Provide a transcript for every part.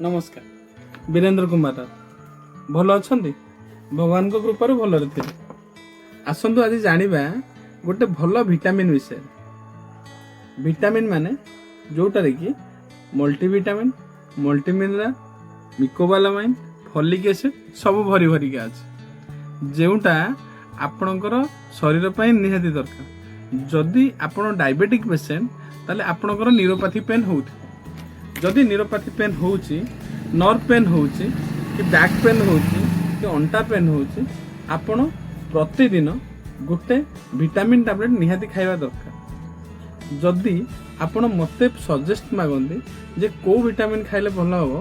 ନମସ୍କାର, ବୀରେନ୍ଦ୍ର କୁମାର ରାଉତ। ଭଲ ଅଛନ୍ତି? ଭଗବାନଙ୍କ କୃପାରୁ ଭଲରେ ଥିବେ। ଆସନ୍ତୁ, ଆଜି ଜାଣିବା ଗୋଟେ ଭଲ ଭିଟାମିନ୍ ବିଷୟରେ। ଭିଟାମିନ୍ ମାନେ ଯୋଉଟାରେ କି ମଲ୍ଟିଭିଟାମିନ୍, ମଲ୍ଟିମିନେରାଲ, ମିକୋବାଲାମାଇନ୍, ଫଲିକ୍ ଏସିଡ୍ ସବୁ ଭରି ଭରିକା ଅଛି, ଯେଉଁଟା ଆପଣଙ୍କର ଶରୀର ପାଇଁ ନିହାତି ଦରକାର। ଯଦି ଆପଣ ଡାଇବେଟିକ୍ ପେସେଣ୍ଟ, ତାହେଲେ ଆପଣଙ୍କର ନ୍ୟୁରୋପାଥି ପେନ୍ ହେଉଥିବ। ଯଦି ନ୍ୟୁରୋପାଥି ପେନ୍ ହେଉଛି, ନର୍ଭ ପେନ୍ ହେଉଛି କି ବ୍ୟାକ୍ ପେନ୍ ହେଉଛି କି ଅଣ୍ଟା ପେନ୍ ହେଉଛି, ଆପଣ ପ୍ରତିଦିନ ଗୋଟେ ଭିଟାମିନ୍ ଟାବଲେଟ୍ ନିହାତି ଖାଇବା ଦରକାର। ଯଦି ଆପଣ ମୋତେ ସଜେଷ୍ଟ ମାଗନ୍ତି ଯେ କେଉଁ ଭିଟାମିନ୍ ଖାଇଲେ ଭଲ ହେବ,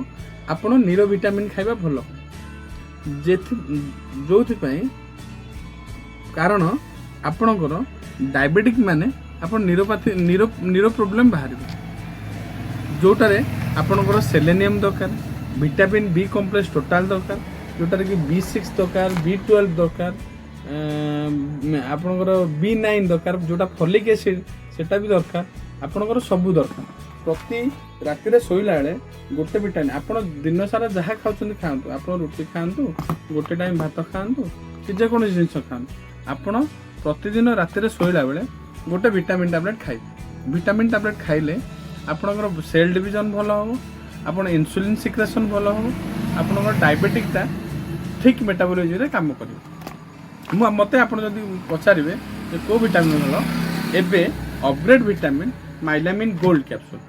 ଆପଣ ନ୍ୟୁରୋ ଭିଟାମିନ୍ ଖାଇବା ଭଲ। ଯେଉଁଥିପାଇଁ କାରଣ ଆପଣଙ୍କର ଡାଇବେଟିକ୍ ମାନେ ଆପଣ ନ୍ୟୁରୋପାଥି ନ୍ୟୁରୋ ପ୍ରୋବ୍ଲେମ୍ ବାହାରିବ, ଯେଉଁଟାରେ ଆପଣଙ୍କର ସେଲେନିୟମ୍ ଦରକାର, ଭିଟାମିନ୍ ବି କମ୍ପ୍ଲେକ୍ସ ଟୋଟାଲ୍ ଦରକାର, ଯେଉଁଟାରେ କି ବି6 ଦରକାର, ବି12 ଦରକାର, ଆପଣଙ୍କର ବି9 ଦରକାର, ଯେଉଁଟା ଫଲିକ୍ ଏସିଡ୍ ସେଟା ବି ଦରକାର। ଆପଣଙ୍କର ସବୁ ଦରକାର। ପ୍ରତି ରାତିରେ ଶୋଇଲା ବେଳେ ଗୋଟେ ଭିଟାମିନ୍। ଆପଣ ଦିନ ସାରା ଯାହା ଖାଉଛନ୍ତି ଖାଆନ୍ତୁ, ଆପଣ ରୁଟି ଖାଆନ୍ତୁ, ଗୋଟେ ଟାଇମ୍ ଭାତ ଖାଆନ୍ତୁ କି ଯେକୌଣସି ଜିନିଷ ଖାଆନ୍ତୁ, ଆପଣ ପ୍ରତିଦିନ ରାତିରେ ଶୋଇଲା ବେଳେ ଗୋଟେ ଭିଟାମିନ୍ ଟାବଲେଟ୍ ଖାଇବେ। ଭିଟାମିନ୍ ଟାବଲେଟ୍ ଖାଇଲେ ଆପଣଙ୍କର ସେଲ୍ ଡିଭିଜନ୍ ଭଲ ହେବ, ଆପଣ ଇନ୍ସୁଲିନ୍ ସିକ୍ରେସନ୍ ଭଲ ହେବ, ଆପଣଙ୍କର ଡାଇବେଟିକ୍ଟା ଠିକ୍ ମେଟାବଲିଜିରେ କାମ କରିବ। ମୋତେ ଆପଣ ଯଦି ପଚାରିବେ ଯେ କେଉଁ ଭିଟାମିନ୍ ଭଲ, ଏବେ ଅପଗ୍ରେଡ୍ ଭିଟାମିନ୍ ମାଇଲାମିନ୍ ଗୋଲ୍ଡ କ୍ୟାପସୁଲ୍,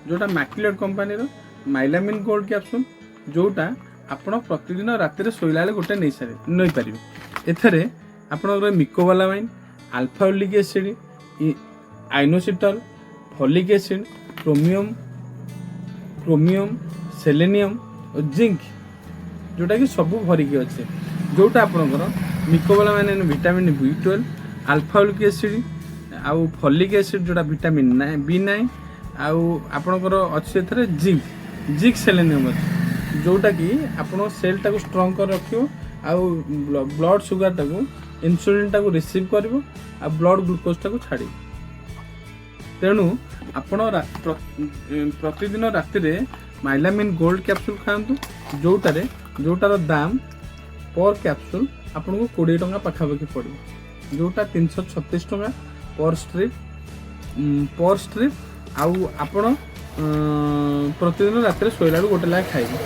ଯେଉଁଟା ମାକ୍ଲିଓଡ୍ କମ୍ପାନୀର ମାଇଲାମିନ୍ ଗୋଲ୍ଡ କ୍ୟାପସୁଲ୍, ଯେଉଁଟା ଆପଣ ପ୍ରତିଦିନ ରାତିରେ ଶୋଇଲା ବେଳେ ଗୋଟେ ନେଇପାରିବେ। ଏଥିରେ ଆପଣଙ୍କର mecobalamin, alpha oleic acid, inositol, folic acid, chromium, selenium ଓ ଜିଙ୍କ, ଯେଉଁଟାକି ସବୁ ଭରିକି ଅଛି। ଯେଉଁଟା ଆପଣଙ୍କର ମିକୋବାଲାମାଇନ୍, ଭିଟାମିନ୍ ବି12, ଆଲଫା ଓଲିକ୍ ଏସିଡ୍ ଆଉ ଫଲିକ୍ ଏସିଡ୍, ଯେଉଁଟା ଭିଟାମିନ୍ ବି9, ଆଉ ଆପଣଙ୍କର ଅଛି ଏଥିରେ ଜିଙ୍କ, ଜିଙ୍କ ସେଲେନିୟମ୍ ଅଛି, ଯେଉଁଟାକି ଆପଣ ସେଲ୍ଟାକୁ ଷ୍ଟ୍ରଙ୍ଗ କରି ରଖିବ ଆଉ ବ୍ଲଡ୍ ସୁଗାରଟାକୁ, ଇନ୍ସୁଲିନ୍ଟାକୁ ରିସିଭ୍ କରିବ ଆଉ ବ୍ଲଡ୍ ଗ୍ଲୁକୋଜଟାକୁ ଛାଡ଼ିବ। ତେଣୁ ଆପଣ ପ୍ରତିଦିନ ରାତିରେ ମାଇଲାମିନ୍ ଗୋଲ୍ଡ କ୍ୟାପସୁଲ୍ ଖାଆନ୍ତୁ, ଯେଉଁଟାର ଦାମ ପର୍ କ୍ୟାପସୁଲ୍ ଆପଣଙ୍କୁ 20 ଟଙ୍କା ପାଖାପାଖି ପଡ଼ିବ, ଯେଉଁଟା 336 ଟଙ୍କା ପର୍ ଷ୍ଟ୍ରିପ୍। ଆଉ ଆପଣ ପ୍ରତିଦିନ ରାତିରେ ଶୋଇଲା ବେଳକୁ ଗୋଟେ ଲେଖା ଖାଇବେ।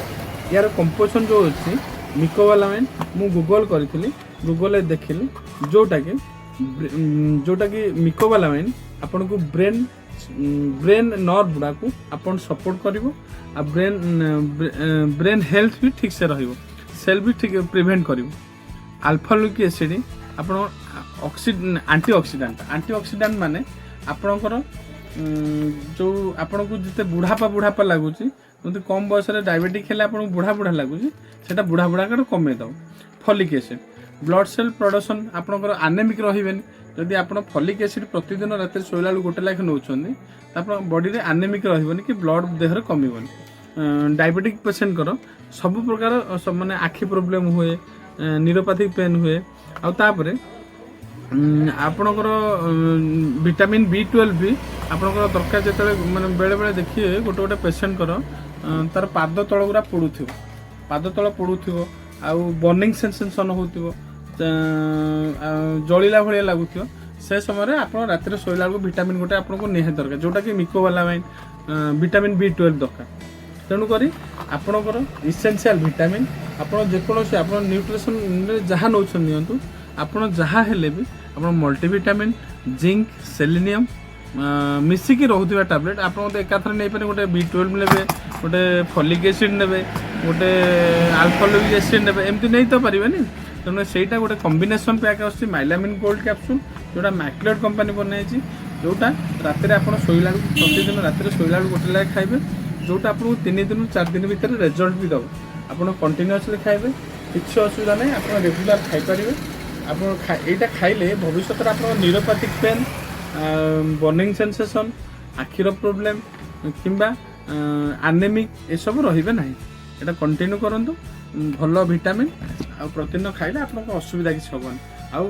ୟାର କମ୍ପୋଜିସନ୍ ଯେଉଁ ଅଛି ମିକୋବାଲାମାଇନ୍, ମୁଁ ଗୁଗଲ୍ କରିଥିଲି, ଗୁଗଲରେ ଦେଖିଲି, ଯେଉଁଟାକି ମିକୋବାଲାମାଇନ୍ ଆପଣଙ୍କୁ ବ୍ରେନ୍ ବ୍ରେନ୍ ନର୍ଭ ଗୁଡ଼ାକୁ ଆପଣ ସପୋର୍ଟ କରିବ ଆଉ ବ୍ରେନ୍ ବ୍ରେନ୍ ହେଲ୍ଥ ବି ଠିକ୍ସେ ରହିବ, ସେଲ୍ ବି ଠିକ୍ ପ୍ରିଭେଣ୍ଟ କରିବ। ଆଲଫାଲୁକି ଏସିଡ୍ ଆପଣ ଆଣ୍ଟି ଅକ୍ସିଡାଣ୍ଟ। ଆଣ୍ଟି ଅକ୍ସିଡାଣ୍ଟ ମାନେ ଆପଣଙ୍କର ଯେଉଁ ଆପଣଙ୍କୁ ଯେତେ ବୁଢ଼ାପା ବୁଢ଼ାପା ଲାଗୁଛି, ଯେମିତି କମ୍ ବୟସରେ ଡାଇବେଟିକ୍ ହେଲେ ଆପଣଙ୍କୁ ବୁଢ଼ା ବୁଢ଼ା ଲାଗୁଛି, ସେଇଟା ବୁଢ଼ା ବୁଢ଼ା କମେଇ ଦେବ। Folic acid blood cell production, ଆପଣଙ୍କର ଆନେମିକ୍ ରହିବେନି। ଯଦି ଆପଣ ଫଲିକ୍ ଏସିଡ୍ ପ୍ରତିଦିନ ରାତିରେ ଶୋଇଲା ବେଳକୁ ଗୋଟେ ଲେଖା ନେଉଛନ୍ତି, ତ ଆପଣଙ୍କ ବଡ଼ିରେ ଆନେମିକ୍ ରହିବନି କି ବ୍ଲଡ୍ ଦେହରେ କମିବନି। ଡାଇବେଟିକ୍ ପେସେଣ୍ଟଙ୍କର ସବୁ ପ୍ରକାର ମାନେ ଆଖି ପ୍ରୋବ୍ଲେମ୍ ହୁଏ, ନ୍ୟୁରୋପାଥିକ୍ ପେନ୍ ହୁଏ। ଆଉ ତାପରେ ଆପଣଙ୍କର ଭିଟାମିନ୍ ବି12 ବି ଆପଣଙ୍କର ଦରକାର। ଯେତେବେଳେ ମାନେ ବେଳେବେଳେ ଦେଖିବେ, ଗୋଟେ ଗୋଟେ ପେସେଣ୍ଟଙ୍କର ତାର ପାଦ ତଳ ଗୁଡ଼ା ପୋଡ଼ୁଥିବ, ପାଦ ତଳ ପୋଡ଼ୁଥିବ ଆଉ ବର୍ନିଂ ସେନ୍ସେସନ୍ ହେଉଥିବ, ଜଳିଲା ଭଳିଆ ଲାଗୁଥିବ। ସେ ସମୟରେ ଆପଣ ରାତିରେ ଶୋଇଲା ବେଳକୁ ଭିଟାମିନ୍ ଗୋଟେ ଆପଣଙ୍କୁ ନିହାତି ଦରକାର, ଯେଉଁଟାକି ମିକୋବାଲାମାଇନ୍, ଭିଟାମିନ୍ ବି12 ଦରକାର। ତେଣୁକରି ଆପଣଙ୍କର ଇସେନ୍ସିଆଲ ଭିଟାମିନ୍, ଆପଣ ଯେକୌଣସି ଆପଣ ନ୍ୟୁଟ୍ରିସନରେ ଯାହା ନେଉଛନ୍ତି ନିଅନ୍ତୁ, ଆପଣ ଯାହା ହେଲେ ବି ଆପଣ ମଲ୍ଟିଭିଟାମିନ୍, ଜିଙ୍କ, ସେଲିନିୟମ୍ ମିଶିକି ରହୁଥିବା ଟାବଲେଟ୍ ଆପଣ ଗୋଟେ ଏକାଥରେ ନେଇପାରିବେ। ଗୋଟେ ବି12 ନେବେ, ଗୋଟେ ଫଲିକ୍ ଏସିଡ୍ ନେବେ, ଗୋଟେ ଆଲଫାଲୋଇକ୍ ଏସିଡ୍ ନେବେ, ଏମିତି ନେଇ ତ ପାରିବେନି। ତେଣୁ ସେଇଟା ଗୋଟେ କମ୍ବିନେସନ୍ ପ୍ୟାକ୍ ଆସୁଛି, ମାଇଲାମିନ୍ ଗୋଲ୍ଡ କ୍ୟାପସୁଲ୍, ଯେଉଁଟା ମାକ୍ଲିଓଡ୍ କମ୍ପାନୀ ବନାଇଛି, ଯେଉଁଟା ରାତିରେ ଆପଣ ଶୋଇଲା ବେଳକୁ, ପ୍ରତିଦିନ ରାତିରେ ଶୋଇଲା ବେଳକୁ ଗୋଟେ ଲେଖା ଖାଇବେ, ଯେଉଁଟା ଆପଣଙ୍କୁ 3 ଦିନରୁ 4 ଦିନ ଭିତରେ ରେଜଲ୍ଟ ବି ଦେବ। ଆପଣ କଣ୍ଟିନ୍ୟୁଅସଲି ଖାଇବେ, କିଛି ଅସୁବିଧା ନାହିଁ। ଆପଣ ରେଗୁଲାର ଖାଇପାରିବେ। ଆପଣ ଏଇଟା ଖାଇଲେ ଭବିଷ୍ୟତରେ ଆପଣଙ୍କ ନ୍ୟୁରୋପାଥିକ୍ ପେନ୍, ବର୍ନିଂ ସେନ୍ସେସନ୍, ଆଖିର ପ୍ରୋବ୍ଲେମ୍ କିମ୍ବା ଆନେମିକ୍ ଏସବୁ ରହିବେ ନାହିଁ। ଏଇଟା କଣ୍ଟିନ୍ୟୁ କରନ୍ତୁ। ଭଲ ଭିଟାମିନ୍ ଆଉ ପ୍ରତିଦିନ ଖାଇଲେ ଆପଣଙ୍କ ଅସୁବିଧା କିଛି ହେବନି। ଆଉ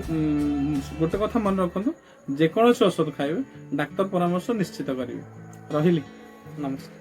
ଗୋଟେ କଥା ମନେ ରଖନ୍ତୁ, ଯେକୌଣସି ଔଷଧ ଖାଇବେ, ଡାକ୍ତର ପରାମର୍ଶ ନିଶ୍ଚିତ କରିବେ। ରହିଲି, ନମସ୍କାର।